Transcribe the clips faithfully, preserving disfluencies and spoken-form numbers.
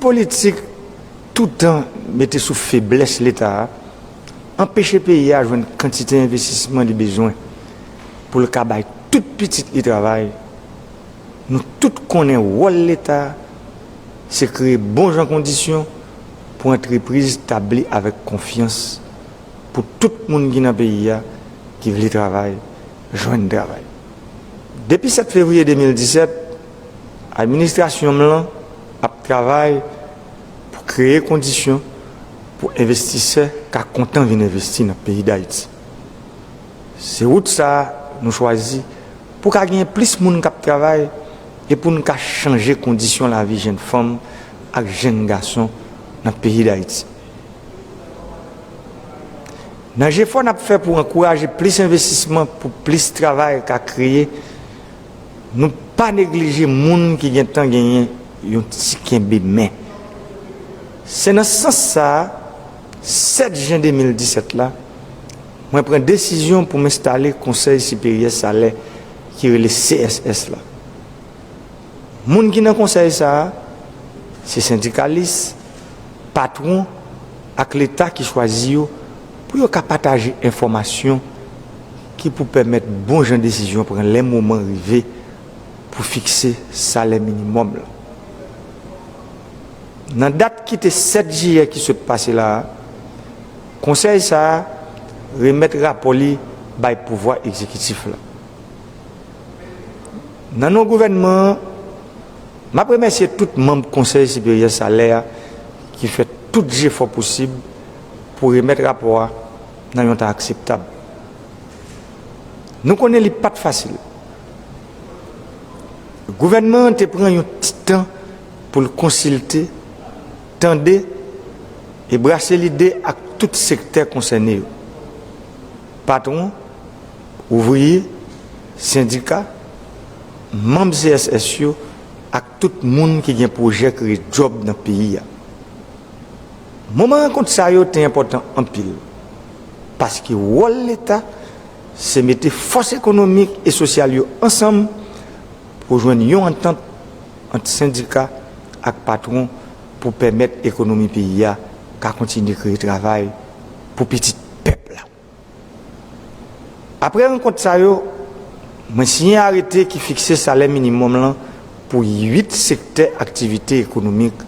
Politik toutan mete sou feblès Leta a, anpeche peyi a jwenn kantite envestisman li bezwen pou l ka bay tout pitit li travay. Nou tout konnen wòl Leta se kreye bon jan kondisyon pou antrepriz tabli avèk konfyans pou tout moun ki nan peyi a ki vle travay, jwenn travay. Depi sèt fevriye de mil disèt, administrasyon m lan ap travay pou kreye kondisyon pou envestisè ka kontan vin envesti nan peyi Dayiti. Se wout sa a nou chwazi pou ka genyen plis moun k ap travay e pou n ka chanje kondisyon lavi jenn fanm ak jenn gason nan peyi Dayiti. Nan jefò n ap fè pou ankouraje plis envestisman, pou plis travay ka kreye, nou pa neglije moun ki gentan genyen yon ti kenbe men. Se nan sans sa a, sèt jen de mil disèt la, mwen pran desizyon pou m enstale Konsèy Siperyè Salè ki rele C S S la. Moun ki nan konsèy sa a, se sendikalis, patwon ak Leta ki chwazi yo pou yo ka pataje enfòmasyon ki pou pèmèt bon jan desizyon pran lè moman rive pou fikse salè minimòm lan. Nan dat ki te sèt jiyè ki sot pase la a, konsèy sa a remèt rapò li bay pouvwa egzekitif la. Nan non gouvènman an, m ap remèsye tout manm Konsèy Siperyè Salè a ki fè tout jefò posib pou remèt rapò a nan yon tan akseptab. Nou konnen li pa t fasil. Gouvènman an te pran yon ti tan pou l konsilte, tande e brase lide ak tout sektè konsène yo. Patwon, ouvriye, sendika, manm C S S yo ak tout moun ki gen pwojè kreye djòb nan peyi a. Moman rankont sa yo te enpòtan anpil, paske wòl Leta se mete fòs ekonomik e sosyal yo ansanm pou jwenn yon antant ant sendika ak patwon pou pèmèt ekonomi peyi a ka kontinye kreye travay pou pitit pèp la. Apre rankont sa yo, mwen siyen arete ki fikse salè minimòm lan pou uit sektè aktivite ekonomik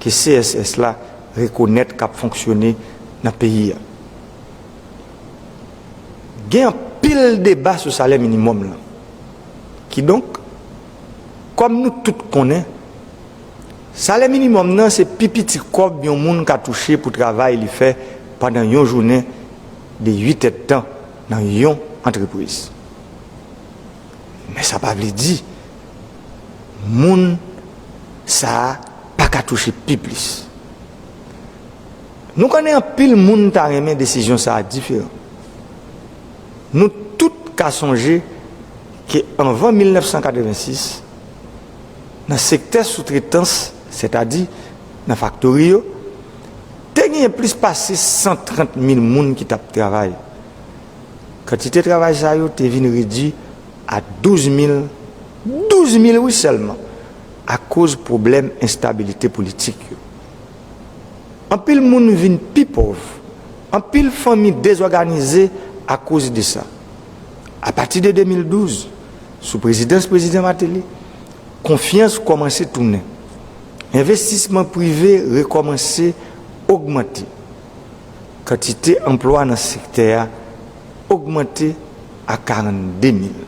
ke C S S la rekonèt k ap fonksyone nan peyi a. Gen anpil deba sou salè minimòm lan. Kidonk, kòm nou tout konnen, salè minimòm nan se pi piti kòb yon moun ka touche pou travay li fè pandan yon jounen de uit èdtan nan yon antrepriz. Men sa pa vle di moun sa a pa ka touche pi plis. Nou konnen anpil moun ta renmen desizyon sa a diferan. Nou tout ka sonje ke anvan mil nèf san katrevensis, nan sektè soutretans, sètadi nan faktori yo, te genyen plis pase san trant mil moun ki t ap travay. Kantite travay sa yo te vin redui a douz mil, douz mil wi sèlman, akoz pwoblèm enstabilite politik yo. Anpil moun vin pi pòv, anpil fanmi dezòganize akoz de sa. Apati de de mil douz, sou prezidans Prezidan Martelly, konfyans kòmanse tounen. Envestisman prive rekòmanse ogmante. Kantite anplwa nan sektè a ogmante a karannde mil.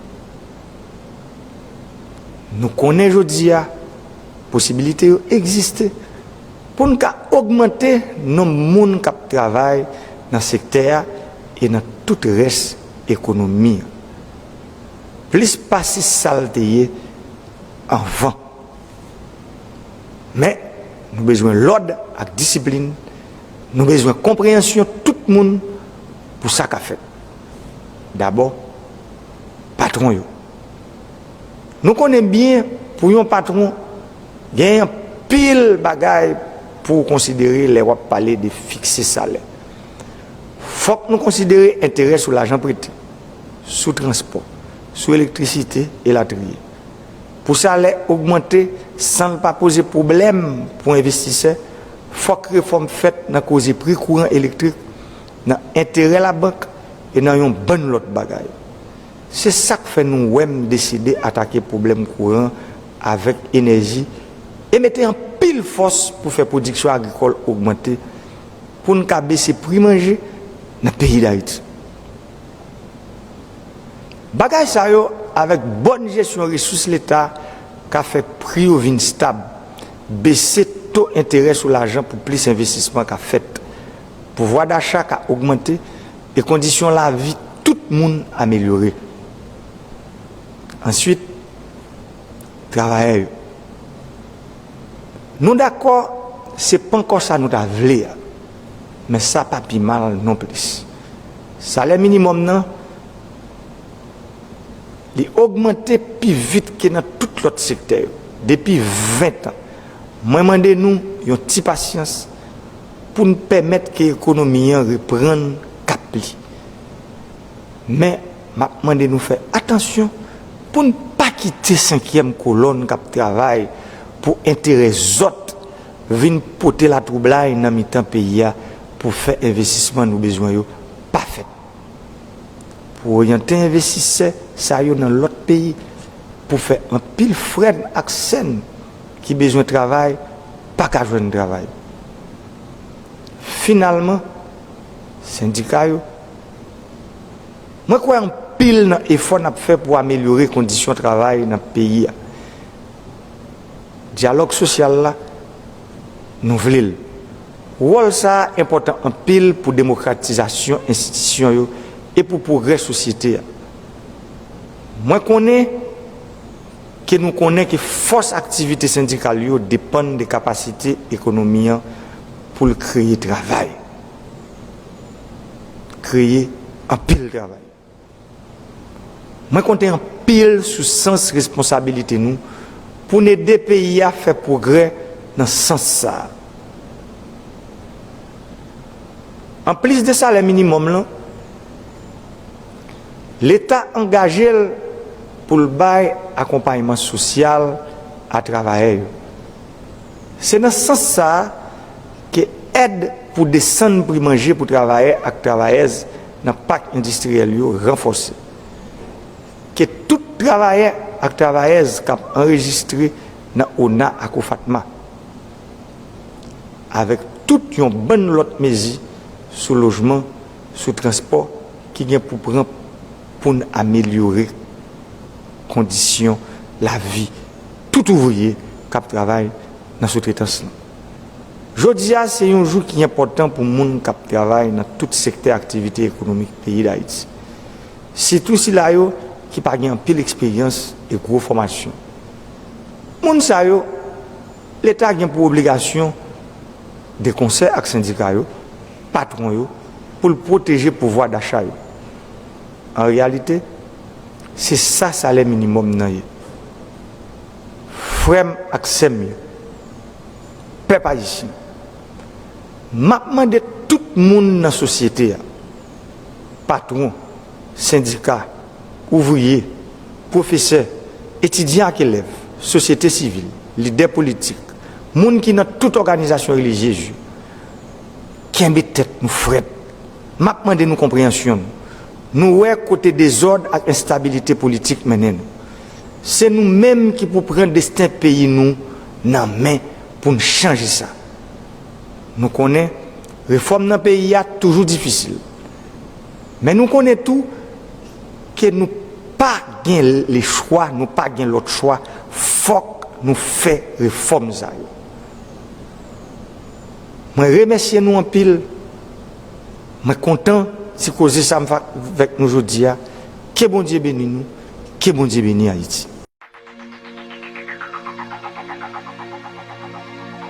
Nou konnen jodi a, posibilite yo egziste pou n ka ogmante nonb moun k ap travay nan sektè a e nan tout rès ekonomi an. Plis pase sa l te ye anvan. Men, nou bezwen lòd ak disiplin. Nou bezwen konpreyansyon tout moun pou sa ka fèt. Dabò, patwon yo. Nou konnen byen, pou yon patwon, gen anpil bagay pou w konsidere lè w ap pale de fikse salè. Fòk nou konsidere enterè sou lajan prete, sou transpò, sou elektrisite, elatriye. Pou salè ogmante san l pa poze pwoblèm pou envestisè, fòk refòm fèt nan koze pri kouran elektrik, nan enterè labank e nan yon bann lòt bagay. Se sa k fè nou wè m deside atake pwoblèm kouran avèk enèji e mete anpil fòs pou fè pwodiksyon agrikòl ogmante pou n ka bese pri manje nan peyi Dayiti. Bagay sa yo, avèk bòn jesyon resous Leta, ka fè pri yo vin stab, bese to enterè sou lajan pou plis envestisman ka fèt, pouvwa dacha ka ogmante e kondisyon lavi tout moun amelyore. Answit, travayè yo. Nou dakò, se pankò sa nou ta vle a, men sa pa pi mal nonplis. Salè minimòm nan, li ogmante pi vit ke nan tout lòt sektè yo depi ven tan. Mwen mande nou yon ti pasyans pou n pèmèt ke ekonomi an reprann kap li. Men, m ap mande nou fè atansyon pou n pa kite senkyèm kolòn k ap travay pou enterè zòt vin pote latwoublay nan mitan peyi a pou fè envestisman nou bezwen yo pa fèt. Pou oryante envestisè sa yo nan lòt peyi, pou fè anpil frè n ak sè n ki bezwen travay pa ka jwenn travay. Finalman, sendika yo, mwen kwè anpil nan efò n ap fè pou amelyore kondisyon travay nan peyi a. Dyalòg sosyal la, nou vle l. Wòl sa a enpòtan anpil pou demokratizasyon enstitisyon yo e pou pwogrè sosyete a. Mwen konnen ke nou konnen ke fòs aktivite sendikal yo depann de kapasite ekonomi an pou l kreye travay, kreye anpil travay. Mwen konte anpil sou sans responsabilite nou pou n ede peyi a fè pwogrè nan sans sa a. Anplis de salè minimòm lan, Leta angaje l pou l bay akonpayman sosyal a travayè yo. Se nan sans sa a ke èd pou desann pri manje pou travayè ak travayèz nan pak endistriyèl yo ranfòse. Ke tout travayè ak travayèz k ap anrejistre nan ona ak OFATMA, avèk tout yon bann lòt mezi sou lojman, sou transpò ki gen pou pran pou n amelyore kondisyon lavi tout ouvriye k ap travay nan soutretans lan. Jodi a, se yon jou ki enpòtan pou moun k ap travay nan tout sektè aktivite ekonomik peyi Dayiti, sitou sila yo ki pa gen anpil eksperyans e gwo fòmasyon. Moun sa yo, Leta gen pou obligasyon de konsè ak sendika yo, patwon yo, pou l pwoteje pouvwa dacha yo. An reyalite, se sa salè minimòm nan ye. Frè m ak sè m yo, pèp ayisyen, m ap mande tout moun nan sosyete a, patwon, sendika, ouvriye, pwofesè, etidyan ak elèv, sosyete sivil, lidè politik, moun ki nan tout òganizasyon relijyez yo, kenbe tèt nou frèt. M ap mande nou konpreyansyon nou. Nou wè kote dezòd ak enstabilite politik mennen nou. Se nou menm ki pou pran desten peyi nou nan men pou n chanje sa. Nou konnen refòm nan peyi a toujou difisil. Men nou konnen tou ke nou pa gen lechwa, nou pa gen lòt chwa. Fòk nou fè refòm sa yo. Mwen remèsye nou anpil. Mwen kontan ti koze sa m fè avèk nou jodi a. Ke Bondye beni nou. Ke Bondye beni Ayiti.